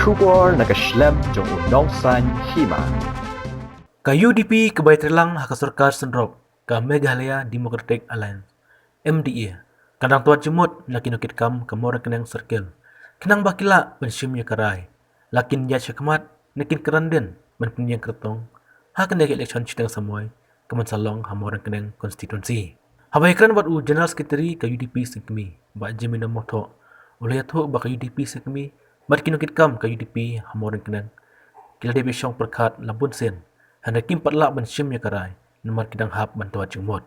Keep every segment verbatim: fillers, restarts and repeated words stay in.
Khubor na ka shlem jong u nongsan hima. Ka U D P ka bai trei lang ha ka sorkar synrop ka Meghalaya Democratic Alliance, M D A, ka dang tuat jingmut na ki nongkitkam ka Mawryngkneng Circle khnang ba ki lah ban shim ïa ka rai, la kin ïaid shakhmat ne kin kren dien ban pynïeng kyrtong ha kane ka election shiteng samoi ka ban sa long ha Mawryngkneng constituency. Haba ïakren bad u General Secretary ka U D P Seng Kmie, Bah Jemina Mawthoh, u la ïathuh ba ka U D P Seng Kmie bad ki nongkitkam ka U D P ha Mawryngkneng ki la dep ïashong pyrkhat la bun sien, hynrei kim pat lah ban shim ïa ka rai namar ki dang hap ban tuat jingmut.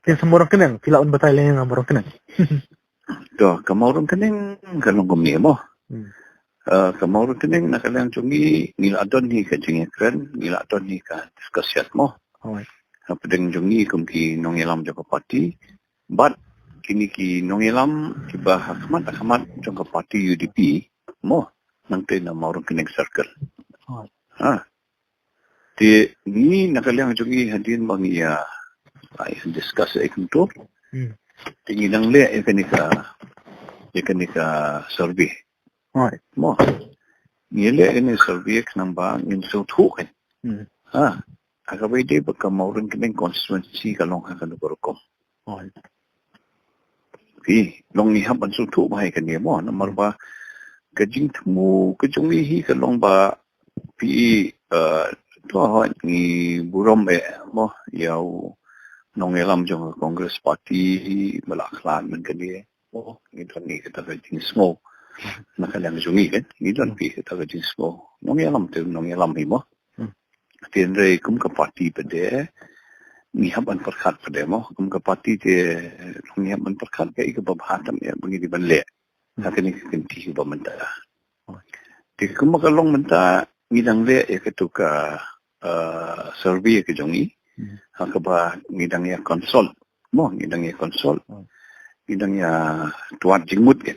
Kin sa Mawryngkneng, phi lah ban batai lehse ha Mawryngkneng. To, ka Mawryngkneng ka long kumne mo. Hmm. Eh, ka Mawryngkneng na ka liang jong ngi, ngi la don hi ka jingïakren, ngi la don hi ka discussion mo. Alright. Hapdeng jong ngi kum ki nongïalam jong ka party, bad kine ki nongïalam kiba ha khmat ha khmat jong ka party U D P mo, nangta na Mawryngkneng Circle. Alright. Ha. Te ngi na ka liang jong ngi hadien ba ngi ïa, ïa discuss ïa kumto. Hmm. Te ngi dang leh ïa kane ka, ïa kane ka survey. Alright. Mo. Ngi leh ïa kane survey khnang ba ngin sngewthuh kan. Hmm. Ha. Ha kaba ïadei bad ka Mawryngkneng constituency ka long ha kano ka rukom. Alright. Phi, long ngi hap ban sngewthuh bha ïa kane mo, namar ba ka jingthmu ka jong ngi hi ka long ba phi, eh, to hoi ngi burom eh mo, ïa u nongïalam jong ka Congress Party ba la khlad mynta kane. Mo, ngi don ngi kata ka jingsngew. Na ka liang jong ngi kan, ngi don phi kata ka jingsngew. Nongïalam te nongïalam hi mo. Hmm. Te hynrei kum ka party pat de, ngi hap ban pyrkhat pat de mo. Kum ka party te ngi hap ban pyrkhat kaei kaba bha tam ïa ba ngi dei ban leh. Hmm. Ha kane ka kynti kaba mynta. Te kumba ka long mynta ngi dang leh ïa katu ka, eh, survey ka jong ngi. Hmm. Ha kaba ngi dang ïa consult. Mo, ngi dang ïa consult. Hmm. Ngi dang ïa tuat jingmut kan.